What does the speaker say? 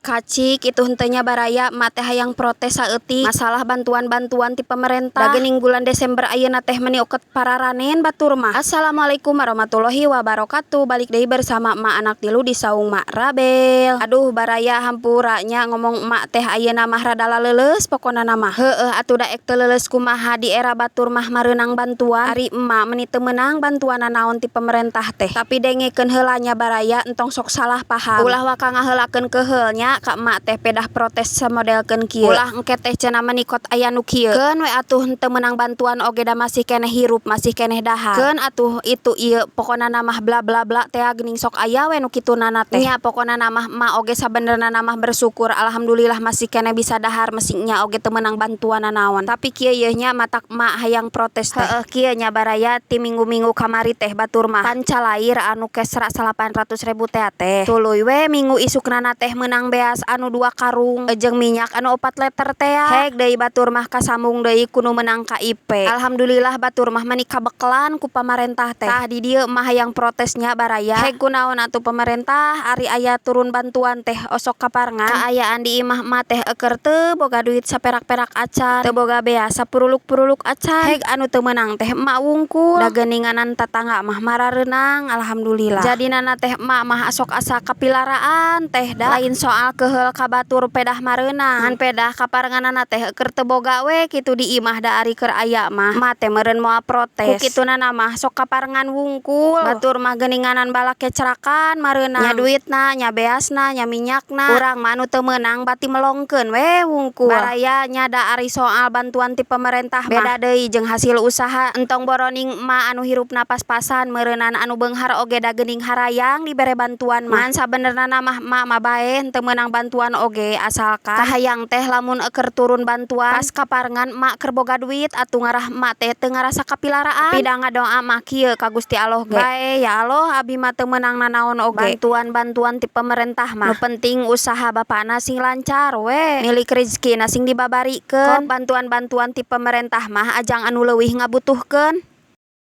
Kacik itu henteu nya, baraya. Emak teh hayang protes saeutik masalah bantuan-bantuan ti pemerintah. Da geuning bulan Desember ayeuna teh meuni oket pararanen batur mah. Assalamualaikum warahmatullahi wabarakatuh. Balik deui bersama emak anak tilu di saung Mak Rabel. Aduh, baraya, hampura nya, ngomong emak teh ayeuna mah rada laleuleus pokona mah. Heueuh atuh, da ek teu leuleus kumaha, di era batur mah mareunang bantuan. Ari emak meuni teu meunang bantuan naon ti pemerintah teh. Tapi dengekeun heula nya, baraya, entong sok salah paham. Ulah waka ngaheulakeun keheul nya ka emak teh pedah protes samodelkeun kieu. Ulah engke teh cenah meuni kot aya nu kieu. Keun we atuh, henteu meunang bantuan oge da masih keneh hirup, masih keneh dahar. Keun atuh itu ieu, pokona mah bla bla bla tea geuning sok aya we nu kitunana teh. Nya pokona mah emak oge sabenerna mah bersyukur, alhamdulillah masih keneh bisa dahar, meski nya oge teu meunang bantuan nanaon. Tapi kieu yeuh nya matak emak hayang protes teh. Heueuh, kieu nya, baraya, ti minggu-minggu kamari teh batur mah pan calair anu kesra 800.000 tea teh. Tuluy we minggu isuknana teh meunang beas anu 2 karung jeung minyak anu 4 liter tea. Heg deui batur mah kasambung deui ku nu meunang KIP. Alhamdulillah, batur mah meuni kabekelan ku pamarentah teh. Tah, di dieu mah hayang protes nya, baraya. Heg kunaon atuh pemerintah ari aya turun bantuan teh osok kaparengan? Kaayaan di imah emak teh eukeur teu boga duit saperak-perak acan, teu boga beas sapuruluk-puruluk acan. Heg anu teu meunang teh emak wungkul. Da geuninganan tatangga mah marareunang, alhamdulillah. Jadinana teh emak mah sok asa kapilaraan teh, da lain soal keheul ka batur pedah mareunang, ngan pedah kaparenganana teh keur teu boga we kitu di imah. Da ari keur aya mah emak teh meureun moal protes. Ku kitunana mah sok kaparengan wungkul. Batur mah geuninganan balak kecrakan mareunang, nya duitna, nya beasna, nya minyakna. Urang mah anu teu meunang bati melongkeun we wungkul. Baraya nya, da ari soal bantuan ti pemerentah mah beda deui jeung hasil usaha. Entong boroning emak anu hirupna pas-pasan, meureunan anu beunghar oge da geuning harayang dibere bantuan mah. Ngan sabenerna mah emak mah bae henteu meunang bantuan oge, asalkan kahayang teh lamun eukeur turun bantuan pas kaparengan emak keur boga duit atuh, ngarah emak teh teu ngarasa kapilaraan. Tapi da ngadoa mah kieu ka Gusti Allah ge, "Bae ya Allah, abi mah teu meunang nanaon oge bantuan-bantuan ti pemerentah mah, nu penting usaha bapana sing lancar we, milik rezekina sing dibabarikeun. Bantuan-bantuan ti pemerentah mah ajang anu leuwih ngabutuhkeun."